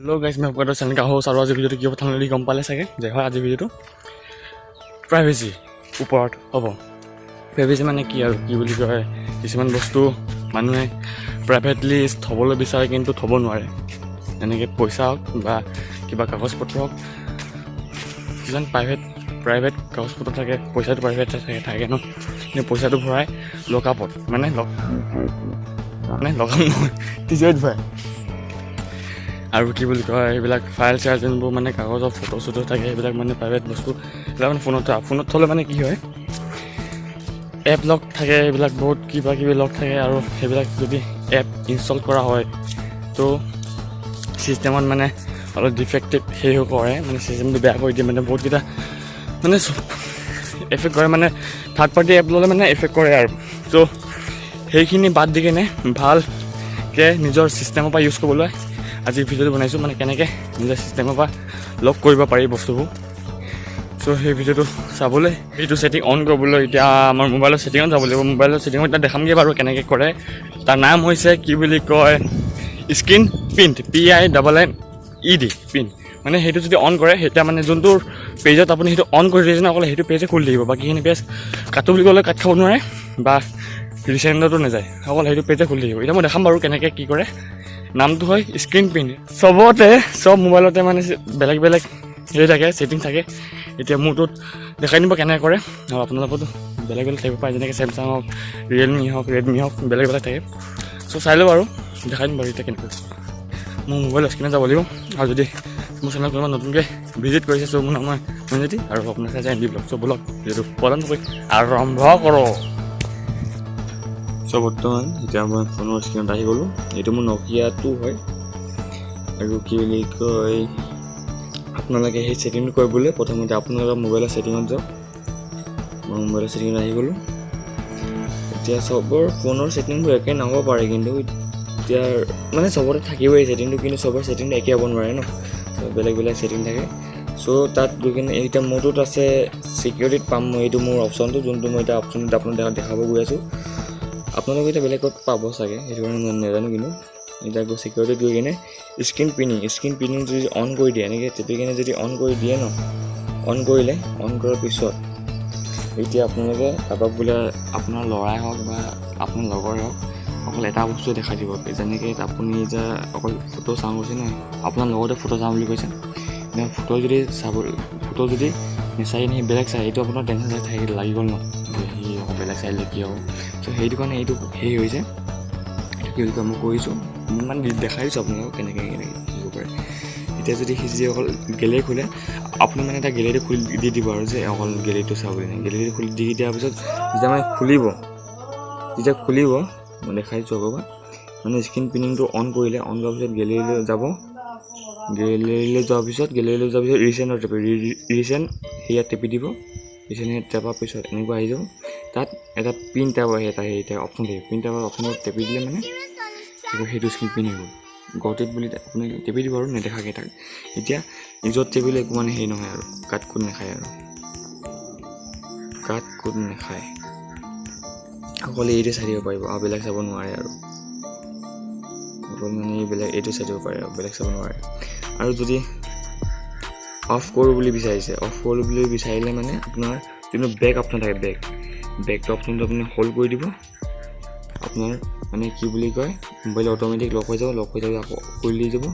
Hello' guys, মই আপোনাৰ channel গাহো আৰু আজি ভিডিঅ'টো কিয় কথা গম পালে চাগে যে হয়, আজি ভিডিঅ'টো প্ৰাইভেচি ওপৰত হ'ব। প্ৰাইভেচি মানে কি আৰু কি বুলি কয়, কিছুমান বস্তু মানুহে প্ৰাইভেটলি থ'বলৈ বিচাৰে কিন্তু থ'ব নোৱাৰে। যেনেকৈ পইচা হওক বা কিবা কাগজ পত্ৰ হওক, কিছুমান প্ৰাইভেট প্ৰাইভেট কাগজ পত্ৰ থাকে, পইচাটো প্ৰাইভেট থাকে ন। কিন্তু পইচাটো ভৰাই লকআপত, মানে লকআপ নহয়, তিজৰিত ভৰাই। আৰু কি বুলি কয়, এইবিলাক ফাইল চাইল যোনবোৰ মানে কাগজৰ ফটো চটো থাকে, সেইবিলাক মানে প্ৰাইভেট বস্তু, সেইবিলাক মানে ফোনত থ'লে মানে কি হয়, এপ লক থাকে, এইবিলাক বহুত কিবা কিবি লক থাকে। আৰু সেইবিলাক যদি এপ ইনষ্টল কৰা হয় তো ছিষ্টেমত মানে অলপ ডিফেক্টিভ সেই কৰে, মানে ছিষ্টেমটো বেয়া কৰি দিয়ে, মানে বহুতকেইটা মানে এফেক্ট কৰে, মানে থাৰ্ড পাৰ্টি এপ ল'লে মানে এফেক্ট কৰে। আৰু ত' সেইখিনি বাদ দি কেনে ভালকৈ নিজৰ ছিষ্টেমৰ পৰা ইউজ কৰিবলৈ আজি ভিডিঅ'টো বনাইছোঁ, মানে কেনেকৈ নিজৰ ছিষ্টেমৰ পৰা লক কৰিব পাৰি বস্তুবোৰ। চ' সেই ভিডিঅ'টো চাবলৈ, সেইটো ছেটিং অন কৰিবলৈ এতিয়া আমাৰ মোবাইলৰ ছেটিঙত যাব লাগিব। মোবাইলৰ ছেটিঙত এতিয়া দেখামগৈ বাৰু কেনেকৈ কৰে। তাৰ নাম হৈছে কি বুলি কয়, screen print, PINNED, pin. মানে সেইটো যদি অন কৰে, তেতিয়া মানে যোনটো পেজত আপুনি সেইটো অন কৰি দিছে ন, অকল সেইটো পেজে খুলি থাকিব। বাকীখিনি পেজ কাটো বুলি ক'লে কাট খাব নোৱাৰে বা ৰিচেণ্টতো নাযায়, অকল সেইটো পেজে খুলি থাকিব। এতিয়া মই দেখাম বাৰু কেনেকৈ কি কৰে। নামটো হয় স্ক্ৰীণ প্ৰিণ্ট। চবতে, চব মোবাইলতে মানে বেলেগ বেলেগ হেৰি থাকে, ছেটিং থাকে। এতিয়া মোৰটোত দেখাই দিব কেনেকৈ কৰে। আৰু আপোনালোকতো বেলেগ বেলেগ থাকিব পাৰে, যেনেকৈ চেমচাং হওক, ৰিয়েলমি হওক, ৰেডমি হওক, বেলেগ বেলেগ থাকে। চ' চাই লওঁ বাৰু, দেখাই দিম বাৰু এতিয়া কেনেকৈ। মোৰ মোবাইলৰ স্ক্ৰীণত যাব লাগিব। আৰু যদি মোৰ চেনেল কোনোবা নতুনকৈ ভিজিট কৰিছে, চ' মোৰ নাম হয় মঞ্জিতি আৰু আপোনাৰ চাইছে এন ডি ব্লগ। চ' বলক, ভিডিঅ'টো পলম নকৰি আৰম্ভ কৰোঁ। চ' বৰ্তমান এতিয়া মই ফোনৰ স্ক্ৰীণত আহি গ'লোঁ। এইটো মোৰ নকিয়াটো হয়। আৰু কি বুলি কয়, আপোনালোকে সেই ছেটিংটো কৰিবলৈ প্ৰথমতে আপোনালোকৰ মোবাইলৰ ছেটিঙত যাওক। মই মোবাইলৰ ছেটিঙত আহি গ'লোঁ। এতিয়া চবৰ ফোনৰ ছেটিংবোৰ একে নহ'ব পাৰে, কিন্তু এতিয়া মানে চবতে থাকিবই ছেটিংটো, কিন্তু চবৰ ছেটিংটো একে হ'ব নোৱাৰে ন। চ' বেলেগ বেলেগ ছেটিং থাকে। চ' তাত গৈ কিনে এতিয়া মোৰটোত আছে ছিকিউৰিটিত পাম মই। এইটো মোৰ অপশ্যনটো, যোনটো মই এতিয়া অপশ্যনটো আপোনাক দেখাব গৈ আছোঁ। আপোনালোকে এতিয়া বেলেগত পাব চাগে, সেইটো কাৰণে মই নাজানো। কিন্তু এতিয়া গৈ ছিকিউৰিটিত গৈ কিনে স্ক্ৰীণ পিনিং যদি অন কৰি দিয়ে, এনেকৈ টিপি কিনে যদি অন কৰি দিয়ে ন, অন কৰিলে, অন কৰাৰ পিছত এতিয়া আপোনালোকে কাৰোবাক বোলে আপোনাৰ ল'ৰাই হওক বা আপোনাৰ লগৰে হওক, অকল এটা বস্তুৱে দেখাই দিব। যেনেকৈ আপুনি এতিয়া অকল ফটো চাওঁ কৈছে নহয়, আপোনাৰ লগতে ফটো চাওঁ বুলি কৈছে। এতিয়া ফটো যদি চাব, ফটো যদি নেচাই কিনে সি বেলেগ চাই, এইটো আপোনাৰ টেনশ্যন থাকি লাগি গ'ল ন, যে সি আকৌ বেলেগ চাই দিলে কি হ'ব। চ' সেইটো কাৰণে এইটো হেৰি হৈছে। এইটো কি বুলি কয়, মই কৰিছোঁ, মই মানে দেখাই দিছোঁ আপোনালোকক কেনেকৈ কেনেকৈ কি কৰিব পাৰে। এতিয়া যদি সি যদি অকল গেলেৰী খোলে, আপুনি মানে এটা গেলেৰী খুলি দি দিব আৰু যে অকল গেলেৰীটো চাব বুলি। গেলেৰীটো খুলি দি দিয়াৰ পিছত যেতিয়া মানে খুলিব, যেতিয়া খুলিব, মই দেখাই দিছোঁ আকৌ। মানে স্ক্ৰীণ পিনিংটো অন কৰিলে, অন কৰাৰ পিছত গেলেৰীলৈ যাব। গেলেৰীলৈ যোৱাৰ পিছত ৰিচেণ্টত টেপি, ৰিচেণ্ট সেয়াত টেপি দিব। ৰিচেণ্ট সেয়াত টেপাৰ পিছত এনেকুৱা আহি যাব। তাত এটা পিন টাইপৰ এটা হেৰি অপশ্যন থাকিব। পিন টাইপৰ অপশ্যনত টেপি দিলে মানে সেইটো স্ক্ৰীণ পিন হৈ গ'ল। গট it বুলি আপুনি টেপি দিব আৰু নেদেখাকৈ তাক। এতিয়া য'ত টেপিলে একো মানে হেৰি নহয় আৰু কাট কুট নাখায়, আৰু কাট কুট নাখায়। অকল এইটো চাই দিব পাৰিব আৰু বেলেগ চাব নোৱাৰে। আৰু অকল মানে এই বেলেগ এইটো চাই দিব পাৰে আৰু বেলেগ চাব নোৱাৰে। আৰু যদি অফ কৰোঁ বুলি বিচাৰিছে, অফ কৰোঁ বুলি বিচাৰিলে মানে আপোনাৰ যোনটো বেক অপশ্যন থাকে, বেকটো অপশ্যনটো আপুনি হোল্ড কৰি দিব। আপোনাৰ মানে কি বুলি কয়, মোবাইল অট'মেটিক লক হৈ যাব। লক হৈ যাব, আকৌ খুলি যাব,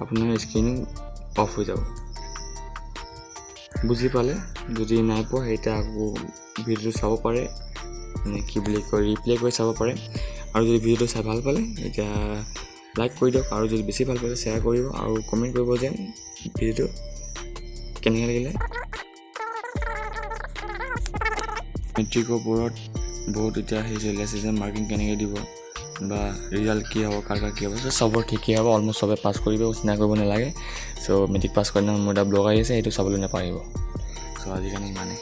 আপোনাৰ স্ক্ৰীণ অফ হৈ যাব। বুজি পালে? যদি নাই পোৱা, এতিয়া আকৌ ভিডিঅ'টো চাব পাৰে, মানে কি বুলি কয়, ৰিপ্লে কৰি চাব পাৰে। আৰু যদি ভিডিঅ'টো চাই ভাল পালে, এতিয়া লাইক কৰি দিয়ক। আৰু যদি বেছি ভাল পালে, শ্বেয়াৰ কৰিব আৰু কমেণ্ট কৰিব যে ভিডিঅ'টো কেনেকৈ লাগিলে। মেট্ৰিকৰ ওপৰত বহুত এতিয়া হেৰি চলি আছে যে মাৰ্কিং কেনেকৈ দিব বা ৰিজাল্ট কি হ'ব, কাৰ কাৰ কি হ'ব। চ' চবৰ ঠিকেই হ'ব, অলমষ্ট চবে পাছ কৰিব, চিন্তা কৰিব নালাগে। চ' মেট্ৰিক পাছ কৰাৰ দিনা মোৰ এটা ব্লগ আহি আছে, সেইটো চাবলৈ নাপাহৰিব। চ' আজিৰ কাৰণে ইমানেই।